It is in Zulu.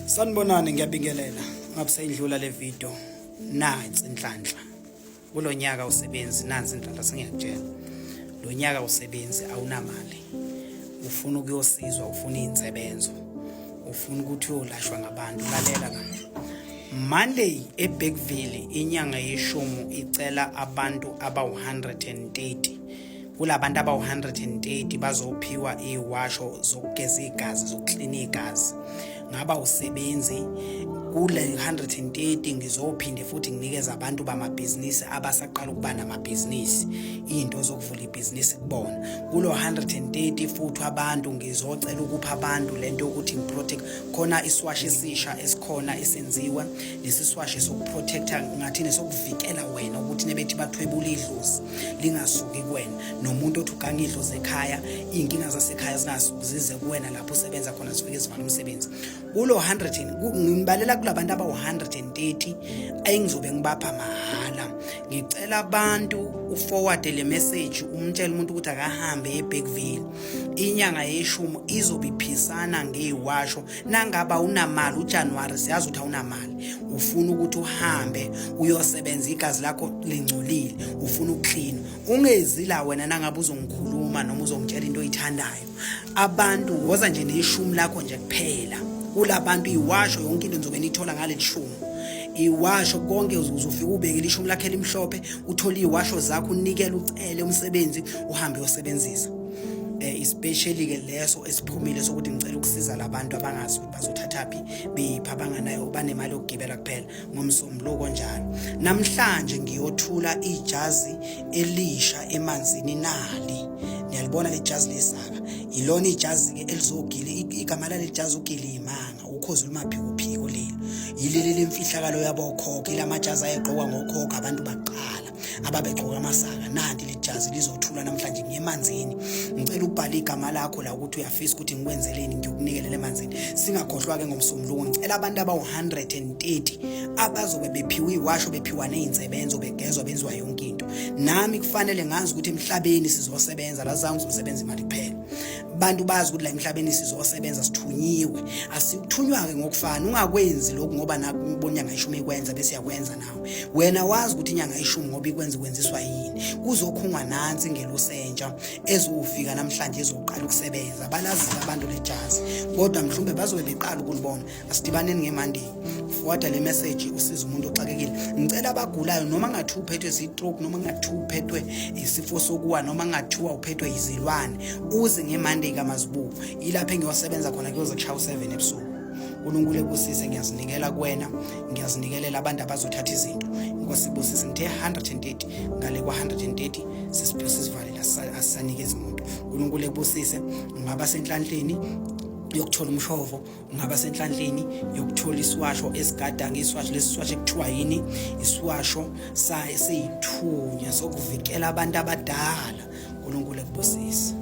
Sanibonani, ngiyabingelela. Ngabe seyidlula le video. Nansi inhlanhla. Kulonyaka usebenzi nansi inhlanhla sengiyakutshela. Lo nyaka usebenzi awunamali. Ufuna ukuyosizwa, ufuna izinsebenzo. Ufuna ukuthi uyolashwa ngabantu. Lalela la. Monday eBergville inyanga yeshumu icela abantu abawu-130 kulabantu abawu-130 bazophiwa iziwasho zokugeza igazi, zokuklina igazi. Ngaba usebenzi kule 130, ngizophinde futhi nginikeze abantu bamabhizinisi abasaqala ukuba namabhizinisi into zokuvula ibhizinisi kubona. Kulo 130 futhi abantu ngizocela ukupha abantu lento yokuthi ngiprotect khona isiwashi esisha esikhona esenziwa lesi siwashi sokuprotecta, ngathi nesokuvikela wena ukuthi nebethi bathwebula idlozi lingasuki kuwena, nomuntu othi uganga idlozi ekhaya, iy'nkinga zasekhaya zingasuki zize kuwena lapho usebenza khona, zifike zivala umsebenzi. Kulo 100 ngibalela kulabantu abawu-130 engizobe ngibapha mahhala. Ngicela abantu uforward le message, umtshele umuntu ukuthi akahambe eBergville, inyanga yeshumu izobe iphisana ngeyiwasho. Nangaba unamali uJanuary, siyazi ukuthi awunamali, ufuna ukuthi uhambe uyosebenza, igazi lakho lingcolile, ufuna ukuclean, ungezi la wena. Nangabe uzongikhuluma noma uzongitshela into oyithandayo, abantu woza nje neshumi lakho nje kuphela. Kulabantu iwasho yonke into nizobe niyithola ngaleli shumi, iwasho konke. Uzofika ubeke ishumi lakhe elimhlophe, uthole iwasho zakho, unikele, ucele umsebenzi, uhambe uyosebenzisa. Especially ke leso esiphumile sokuthi ngicela ukusiza labantu abangazi ukuthi bazothathaphi, beyiphi, abanganayo, banemali yokugibela kuphela ngoMsombuluko njalo. Namhlanje ngiyothula ijazi elisha emanzini. Nali, niyalibona le jazi lesaka, ilona ijazi ke elizogila. Igama laleli jazi ugilimanga ukhozi lumaphikophiko. Leli yileli lemfihlakalo yabokhokho, ilamajazi ayegqokwa ngokhokho, abantu baqala ababegqoka amasaka. Nanti lijazi lizothulwa namhlanje ngemanzini. Ngicela ubhale igama lakho la ukuthi uyafisa ukuthi ngikwenzeleni, ngiyokunikelela emanzini. Singakhohlwa-ke, ngoMsombuluko ngicela abantu abawu-130 abazobe bephiwe iwasho, bephiwa ney'nsebenzo, begezwa, benziwa yonke into. Nami kufanele ngazi ukuthi emhlabeni sizosebenza la, zange uzosebenza imali kuphela. Bantu bazi ukuthi la emhlabeni sizosebenza, sithunyiwe, asikuthunywa-ke ngokufana. Ungakwenzi lokhu ngoba nakubona inyanga ishumi ikwenza bese yakwenza nawe. Wena wazi ukuthi inyanga ishumi ngoba ikwenza kwenziswa yini. Kuzokhungwa nansi ingelosi entsha ezofika namhlanje, ezoqala ukusebenza. Balazile abantu lejazi, kodwa mhlawumbe bazobe beqala ukulibona. Asidibaneni ngeMonday. Forwarda le message, usiza umuntu oxakekile. Ngicela abagulayo, noma ngathiwa uphethwe stroke, noma ngathiwa uphethwe isifo sokuwa, noma ngathiwa uphethwe izilwane, uze ngeMonday kaMazibuko, ilapho engiyosebenza khona, kuyoze kushaya u7 ebusuku. uNkulunkulu ebusise. Ngiyazinikela kuwena, ngiyazinikelela abantu abazothatha izinto. Inkosi ibusise. Ngithe 130, ngale kwa-130 sisivalile, asisanikezi muntu. uNkulunkulu ebusise. Ungaba senhlanhleni yokuthola umshovo, ungaba senhlanhleni yokuthola isiwasho esigadanga, isiwasho lesi siwasho ekuthiwa yini, isiwasho seyithunya sokuvikela abantu abadala. uNkulunkulu ekubusise.